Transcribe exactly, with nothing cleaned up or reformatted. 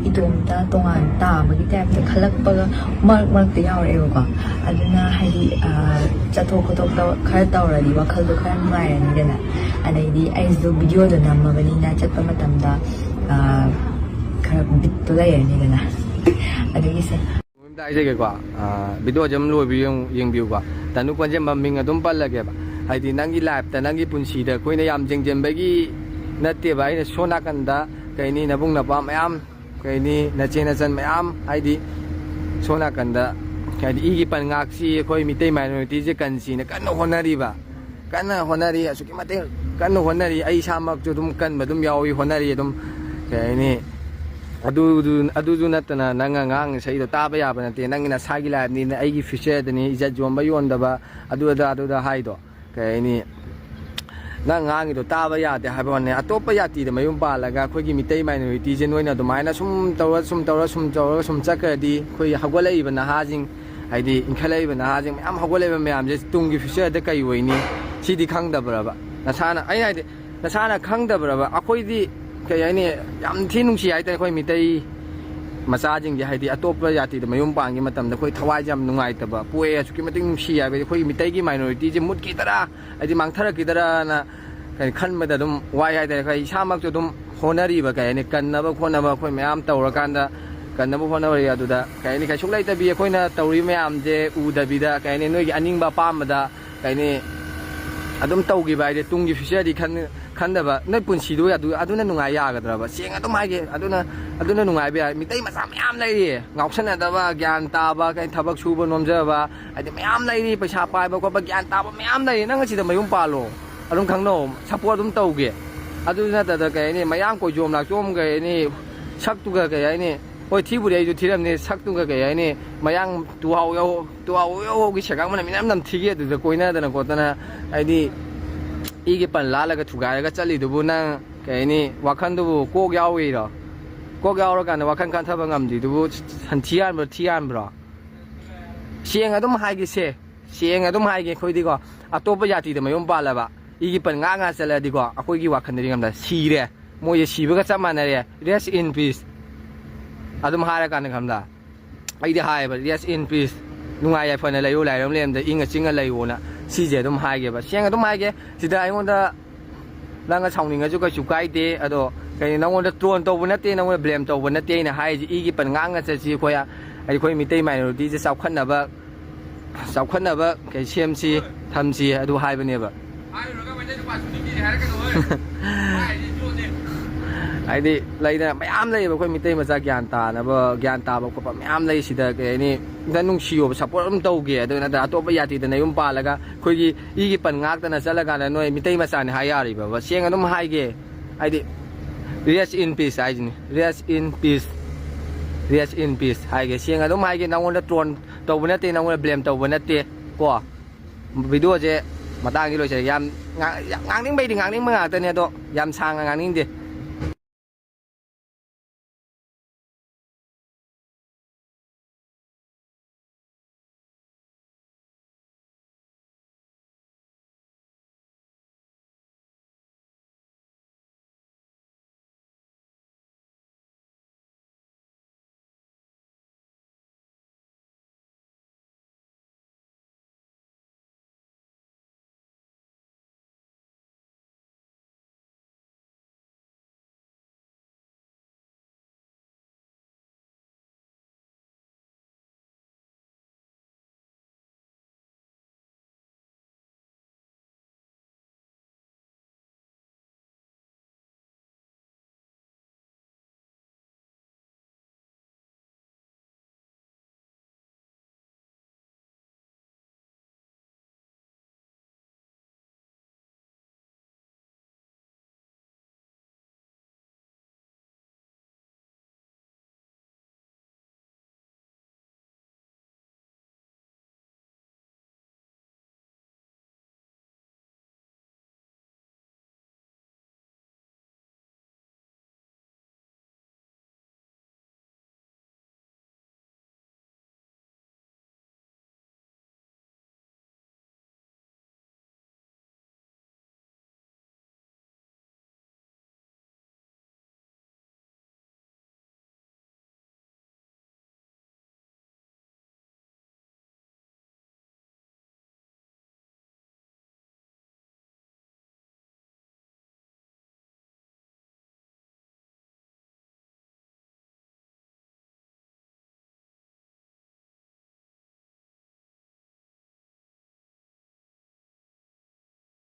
ꯏꯇꯣꯝꯇ ꯇꯣꯉꯥꯟ ꯇꯥꯕꯒꯤ ꯇꯥꯏꯞꯇ ꯈꯜꯂꯛꯄꯒ ꯃꯔꯛ ꯃꯔꯛꯇ ꯌꯥꯎꯔꯛꯑꯦꯕꯀꯣ꯫ ꯑꯗꯨꯅ ꯍꯥꯏꯗꯤ ꯆꯠꯊꯣꯛ ꯈꯣꯠꯇꯣꯛꯇ ꯈꯔ ꯇꯧꯔꯗꯤ ꯋꯥꯈꯜꯗꯣ ꯈꯔ ꯅꯨꯡꯉꯥꯏꯔꯅꯤꯗꯅ꯫ ꯑꯗꯩꯗꯤ ꯑꯩꯁꯨ ꯚꯤꯗꯤꯑꯣꯗꯣ ꯅꯝꯃꯕꯅꯤꯅ ꯆꯠꯄ ꯃꯇꯝꯗ ꯈꯔ ꯕꯤꯠꯇꯣ ꯂꯩꯔꯅꯤꯗꯅ꯫ ꯑꯗꯨꯒꯤꯁꯦ꯫ ꯍꯥꯏꯖꯒꯦꯀꯣ꯫ ꯚꯤꯗꯤꯑꯣꯁꯦ ꯑꯗꯨꯝ ꯂꯣꯏꯕ ꯌꯦꯡꯕꯤꯌꯨꯀꯣ꯫ ꯇꯅꯨ ꯀꯣꯟꯖꯦꯝꯕꯝ ꯃꯤꯡ ꯑꯗꯨꯝ ꯄꯜꯂꯒꯦꯕ꯫ ꯍꯥꯏꯗꯤ ꯅꯪꯒꯤ ꯂꯥꯏꯐꯇ, ꯅꯪꯒꯤ ꯄꯨꯟꯁꯤꯗ ꯑꯩꯈꯣꯏꯅ ꯌꯥꯝ ꯌꯦꯡꯁꯤꯟꯕꯒꯤ ꯅꯠꯇꯦꯕ꯫ ꯑꯩꯅ ꯁꯣꯝ ꯅꯥꯀꯟꯗ ꯀꯩꯅꯤ, ꯅꯕꯨꯡ ꯅꯄꯥ ꯃꯌꯥꯝ, ꯀꯩꯅꯤ, ꯅꯆꯦ ꯅꯆꯟ ꯃꯌꯥꯝ, ꯍꯥꯏꯗꯤ ꯁꯣꯝ ꯅꯥꯀꯟꯗ ꯍꯥꯏꯗꯤ ꯏꯒꯤ ꯄꯟ ꯉꯥꯛꯁꯤ ꯑꯩꯈꯣꯏ ꯃꯤꯇꯩ ꯃꯥꯏꯅꯣꯔꯤꯇꯤꯁꯦ ꯀꯟꯁꯤꯅ ꯀꯟꯅ ꯍꯣꯠꯅꯔꯤꯕ, ꯀꯟꯅ ꯍꯣꯠꯅꯔꯤ꯫ ꯑꯁꯨꯛꯀꯤ ꯃꯇꯤꯛ ꯀꯟꯅ ꯍꯣꯠꯅꯔꯤ꯫ ꯑꯩ ꯏꯁꯥꯃꯛꯁꯨ ꯑꯗꯨꯝ ꯀꯟꯕ ꯑꯗꯨꯝ ꯌꯥꯎꯏ, ꯍꯣꯠꯅꯔꯤ ꯑꯗꯨꯝ꯫ ꯀꯩ ꯍꯥꯏꯅꯤ, ꯑꯗꯨꯗꯨ ꯑꯗꯨꯁꯨ ꯅꯠꯇꯅ ꯅꯪꯅ ꯉꯥꯡꯉꯤ ꯏꯁꯩꯗꯣ ꯇꯥꯕ ꯌꯥꯕ ꯅꯠꯇꯦ꯫ ꯅꯪꯒꯤ ꯅꯁꯥꯒꯤ ꯂꯥꯏꯐꯅꯤꯅ, ꯑꯩꯒꯤ ꯐ꯭ꯌꯨꯆꯔꯗꯅꯤ, ꯏꯖꯠ ꯌꯣꯟꯕ ꯌꯣꯟꯗꯕ, ꯑꯗꯨ ꯑꯗꯥ ꯑꯗꯨꯗ ꯍꯥꯏꯗꯣ꯫ ꯀꯩ ꯍꯥꯏꯅꯤ, ꯅꯪ ꯉꯥꯡꯉꯤꯗꯣ ꯇꯥꯕ ꯌꯥꯗꯦ ꯍꯥꯏꯕ ꯋꯥꯅꯤ꯫ ꯑꯇꯣꯞꯄ ꯖꯥꯇꯤꯗ ꯃꯌꯨꯝ ꯄꯥꯜꯂꯒ ꯑꯩꯈꯣꯏꯒꯤ ꯃꯤꯇꯩ ꯃꯥꯏꯅꯣꯔꯤꯇꯤꯁꯦ ꯅꯣꯏꯅ ꯑꯗꯨꯃꯥꯏꯅ ꯁꯨꯝ ꯇꯧꯔ ꯁꯨꯝ ꯇꯧꯔ ꯁꯨꯝ ꯇꯧꯔꯒ ꯁꯨꯝ ꯆꯠꯈ꯭ꯔꯗꯤ ꯑꯩꯈꯣꯏ ꯍꯧꯒꯠꯂꯛꯏꯕ ꯅꯍꯥꯁꯤꯡ, ꯍꯥꯏꯗꯤ ꯏꯟꯈꯠꯂꯛꯏꯕ ꯅꯍꯥꯁꯤꯡ ꯃꯌꯥꯝ ꯍꯧꯒꯠꯂꯛꯏꯕ ꯃꯌꯥꯝꯁꯦ ꯇꯨꯡꯒꯤ ꯐ꯭ꯌꯨꯆꯔꯗ ꯀꯩ ꯑꯣꯏꯅꯤ? ꯁꯤꯗꯤ ꯈꯪꯗꯕ꯭ꯔꯕ? ꯅꯁꯥꯅ, ꯑꯩꯅ ꯍꯥꯏꯗꯤ, ꯅꯁꯥꯅ ꯈꯪꯗꯕ꯭ꯔꯕ? ꯑꯩꯈꯣꯏꯗꯤ ꯀꯩ ꯍꯥꯏꯅꯤ, ꯌꯥꯝ ꯊꯤ ꯅꯨꯡꯁꯤ ꯍꯥꯏꯇꯥꯔꯦ ꯑꯩꯈꯣꯏ ꯃꯤꯇꯩ ꯃꯆꯥꯁꯤꯡꯁꯦ꯫ ꯍꯥꯏꯗꯤ ꯑꯇꯣꯞꯄ ꯖꯥꯇꯤꯗ ꯃꯌꯨꯝ ꯄꯥꯟꯈꯤ ꯃꯇꯝꯗ ꯑꯩꯈꯣꯏ ꯊꯋꯥꯏꯁꯦ ꯌꯥꯝ ꯅꯨꯡꯉꯥꯏꯇꯕ ꯄꯣꯛꯑꯦ꯫ ꯑꯁꯨꯛꯀꯤ ꯃꯇꯤꯛ ꯅꯨꯡꯁꯤ ꯍꯥꯏꯕꯗꯤ ꯑꯩꯈꯣꯏꯒꯤ ꯃꯤꯇꯩꯒꯤ ꯃꯥꯏꯅꯣꯔꯤꯇꯤꯁꯦ ꯃꯨꯠꯈꯤꯗꯔꯥ, ꯍꯥꯏꯗꯤ ꯃꯥꯡꯊꯔꯛꯈꯤꯗꯔꯅ ꯀꯩ ꯈꯟꯕꯗ ꯑꯗꯨꯝ ꯋꯥꯏ ꯍꯥꯏꯇꯥꯔꯦ꯫ ꯑꯩꯈꯣꯏ ꯏꯁꯥꯃꯛꯁꯨ ꯑꯗꯨꯝ ꯍꯣꯠꯅꯔꯤꯕ, ꯀꯩ ꯍꯥꯏꯅꯤ, ꯀꯟꯅꯕ ꯈꯣꯠꯅꯕ ꯑꯩꯈꯣꯏ ꯃꯌꯥꯝ ꯇꯧꯔꯀꯥꯟꯗ ꯀꯟꯅꯕ ꯍꯣꯠꯅꯔꯤ꯫ ꯑꯗꯨꯗ ꯀꯩ ꯍꯥꯏꯅꯤ, ꯀꯩꯁꯨ ꯂꯩꯇꯕꯤ ꯑꯩꯈꯣꯏꯅ ꯇꯧꯔꯤ ꯃꯌꯥꯝꯁꯦ ꯎꯗꯕꯤꯗ, ꯀꯩ ꯍꯥꯏꯅꯤ, ꯅꯣꯏꯒꯤ ꯑꯅꯤꯡꯕ ꯑꯄꯥꯝꯕꯗ, ꯀꯩ ꯍꯥꯏꯅꯤ, ꯑꯗꯨꯝ ꯇꯧꯈꯤꯕ ꯍꯥꯏꯗꯤ ꯇꯨꯡꯒꯤ ꯐ꯭ꯌꯨꯆꯔꯗꯤ ꯈꯟ ꯈꯟꯗꯕ꯫ ꯅꯣꯏ ꯄꯨꯟꯁꯤꯗꯨ ꯑꯗꯨ ꯑꯗꯨꯅ ꯅꯨꯡꯉꯥꯏ ꯌꯥꯒꯗ꯭ꯔꯕ? ꯁꯦꯡꯅ ꯑꯗꯨꯝ ꯍꯥꯏꯒꯦ, ꯑꯗꯨꯅ ꯑꯗꯨꯅ ꯅꯨꯡꯉꯥꯏꯕ ꯌꯥꯏ꯫ ꯃꯤꯇꯩ ꯃꯆꯥ ꯃꯌꯥꯝ ꯂꯩꯔꯤ ꯉꯥꯎꯁꯟꯅꯗꯕ, ꯒ꯭ꯌꯥꯟ ꯇꯥꯕ, ꯀꯩ ꯊꯕꯛ ꯁꯨꯕ ꯅꯣꯝꯖꯕ, ꯍꯥꯏꯗꯤ ꯃꯌꯥꯝ ꯂꯩꯔꯤ, ꯄꯩꯁꯥ ꯄꯥꯏꯕ ꯈꯣꯠꯄ ꯒ꯭ꯌꯥꯟ ꯇꯥꯕ ꯃꯌꯥꯝ ꯂꯩꯔꯤ꯫ ꯅꯪ ꯑꯁꯤꯗ ꯃꯌꯨꯝ ꯄꯥꯜꯂꯣ, ꯑꯗꯨꯝ ꯈꯪꯅꯧ, ꯁꯞꯄꯣꯔꯠ ꯑꯗꯨꯝ ꯇꯧꯒꯦ꯫ ꯑꯗꯨ ꯅꯠꯇꯗ ꯀꯩ ꯍꯥꯏꯅꯤ, ꯃꯌꯥꯡ ꯀꯣꯏꯖꯣꯝ ꯂꯥꯛꯆꯣꯝ, ꯀꯩ ꯍꯥꯏꯅꯤ, ꯁꯛꯇꯨꯒ ꯀꯩ ꯍꯥꯏꯅꯤ, ꯍꯣꯏ, ꯊꯤꯕꯨꯗꯤ ꯑꯩꯁꯨ ꯊꯤꯔꯝꯅꯤ, ꯁꯛꯇꯨꯒ ꯀꯩ ꯍꯥꯏꯅꯤ, ꯃꯌꯥꯡ ꯇꯨꯍꯥꯎ ꯌꯥꯎ ꯇꯨꯍꯥꯎ ꯌꯥꯎꯍꯧꯒꯤ ꯁꯦꯒꯥꯛ ꯃꯅꯝ ꯃꯌꯥꯝ ꯅꯝꯊꯤꯒꯦ꯫ ꯑꯗꯨꯗ ꯀꯣꯏꯅꯗꯅ ꯈꯣꯠꯇꯅ, ꯍꯥꯏꯗꯤ ꯏꯒꯤ ꯄꯟ ꯂꯥꯜꯂꯒ ꯊꯨꯒꯥꯏꯔꯒ ꯆꯠꯂꯤꯗꯨꯕꯨ ꯅꯪ ꯀꯩ ꯍꯥꯏꯅꯤ, ꯋꯥꯈꯟꯗꯨꯕꯨ ꯀꯣꯛ ꯌꯥꯎꯔꯤꯔꯣ? ꯀꯣꯛ ꯌꯥꯎꯔꯀꯥꯟꯗ ꯋꯥꯈꯜ ꯈꯟꯊꯕ ꯉꯝꯗ꯭ꯔꯤꯗꯨꯕꯨ ꯁꯟꯊꯤ ꯍꯥꯟꯕ꯭ꯔꯣ, ꯊꯤ ꯍꯥꯟꯕ꯭ꯔꯣ? ꯁꯦꯡ ꯑꯗꯨꯝ ꯍꯥꯏꯒꯦꯁꯦ, ꯁꯦꯡ ꯑꯗꯨꯝ ꯍꯥꯏꯒꯦ꯫ ꯑꯩꯈꯣꯏꯗꯤꯀꯣ, ꯑꯇꯣꯞꯄ ꯖꯥꯇꯤꯗ ꯃꯌꯨꯝ ꯄꯥꯜꯂꯕ, ꯏꯒꯤ ꯄꯟ ꯉꯥꯛ ꯉꯥꯛ ꯆꯠꯂꯗꯤꯀꯣ, ꯑꯩꯈꯣꯏꯒꯤ ꯋꯥꯈꯜꯗꯗꯤ ꯉꯝꯗ ꯁꯤꯔꯦ, ꯃꯣꯏꯁꯦ ꯁꯤꯕꯒ ꯆꯞ ꯃꯥꯟꯅꯔꯦ, rest in peace꯫ ꯑꯗꯨꯝ ꯍꯥꯏꯔꯀꯥꯟꯗ ꯈꯪꯕ꯭ꯔꯥ, ꯑꯩꯗꯤ ꯍꯥꯏꯌꯦꯕ, "Rest in peace, ꯅꯨꯡꯉꯥꯏ ꯌꯥꯏꯐꯅ ꯂꯩꯌꯨ, ꯂꯥꯏꯔꯝ ꯂꯦꯝꯗ ꯏꯪꯉ ꯆꯤꯡꯉ ꯂꯩꯌꯨꯅ", ꯁꯤꯁꯦ ꯑꯗꯨꯝ ꯍꯥꯏꯒꯦꯕ꯫ ꯁꯦꯡꯅ ꯑꯗꯨꯝ ꯍꯥꯏꯒꯦ, ꯁꯤꯗ ꯑꯩꯉꯣꯟꯗ ꯅꯪꯅ ꯁꯥꯎꯅꯤꯡꯉꯁꯨ ꯀꯩꯁꯨ ꯀꯥꯏꯗꯦ꯫ ꯑꯗꯣ ꯀꯩꯅꯣ, ꯅꯪꯉꯣꯟꯗ ꯇ꯭ꯔꯣꯟ ꯇꯧꯕ ꯅꯠꯇꯦ, ꯅꯪꯉꯣꯟꯗ ꯕ꯭ꯂꯦꯝ ꯇꯧꯕ ꯅꯠꯇꯦ꯫ ꯑꯩꯅ ꯍꯥꯏꯔꯤꯁꯦ ꯏꯒꯤ ꯄꯟ ꯉꯥꯛꯅ ꯆꯠꯁꯤ꯫ ꯑꯩꯈꯣꯏ, ꯑꯩꯈꯣꯏ ꯃꯤꯇꯩ ꯃꯥꯏꯅꯣꯔꯤꯇꯤꯁꯦ ꯆꯥꯎꯈꯠꯅꯕ, ꯆꯥꯎꯈꯠꯅꯕ ꯀꯩ ꯁꯦꯝꯁꯤ, ꯊꯝꯁꯤ, ꯑꯗꯨ ꯍꯥꯏꯕꯅꯦꯕ꯫ ꯍꯥꯏꯗꯤ ꯂꯩꯗꯅ ꯃꯌꯥꯝ ꯂꯩꯌꯦꯕ, ꯑꯩꯈꯣꯏ ꯃꯤꯇꯩ ꯃꯆꯥ ꯒ꯭ꯌꯥꯟ ꯇꯥꯅꯕ, ꯒ꯭ꯌꯥꯟ ꯇꯥꯕ ꯈꯣꯠꯄ ꯃꯌꯥꯝ ꯂꯩ꯫ ꯁꯤꯗ ꯀꯩ ꯍꯥꯏꯅꯤ, ꯈꯤꯇꯪ ꯅꯨꯡꯁꯤꯌꯣꯕ, ꯁꯞꯄꯣꯔꯠ ꯑꯗꯨꯝ ꯇꯧꯒꯦ꯫ ꯑꯗꯨ ꯅꯠꯇ꯭ꯔ ꯑꯇꯣꯞꯄ ꯖꯥꯇꯤꯗ ꯅꯌꯨꯝ ꯄꯥꯜꯂꯒ ꯑꯩꯈꯣꯏꯒꯤ ꯏꯒꯤ ꯄꯟ ꯉꯥꯛꯇꯅ ꯆꯠꯂꯀꯥꯟꯗ ꯅꯣꯏ ꯃꯤꯇꯩ ꯃꯆꯥꯅꯤ ꯍꯥꯏ ꯌꯥꯔꯤꯕꯕ? ꯁꯦꯡꯅ ꯑꯗꯨꯝ ꯍꯥꯏꯒꯦ, ꯍꯥꯏꯗꯤ "Rest in peace" ꯍꯥꯏꯁꯤꯅꯤ, "Rest in peace, rest in peace" ꯍꯥꯏꯒꯦ꯫ ꯁꯦꯡꯅ ꯑꯗꯨꯝ ꯍꯥꯏꯒꯦ, ꯅꯪꯉꯣꯟꯗ ꯇ꯭ꯔꯣꯟ ꯇꯧꯕ ꯅꯠꯇꯦ, ꯅꯪꯉꯣꯟꯗ ꯕ꯭ꯂꯦꯝ ꯇꯧꯕ ꯅꯠꯇꯦ ꯀꯣ꯫ ꯚꯤꯗꯤꯑꯣꯁꯦ ꯃꯇꯥꯡꯁꯤ ꯂꯣꯏꯁꯤꯜꯂꯦ꯫ ꯌꯥꯝ ꯉꯥꯡ-, ꯌꯥꯝ ꯉꯥꯡꯅꯤꯡꯕꯩꯗꯤ ꯉꯥꯡꯅꯤꯡꯕ ꯉꯥꯛꯇꯅꯦ, ꯑꯗꯣ ꯌꯥꯝ ꯁꯥꯡꯅ ꯉꯥꯡꯅꯤꯡꯗꯦ꯫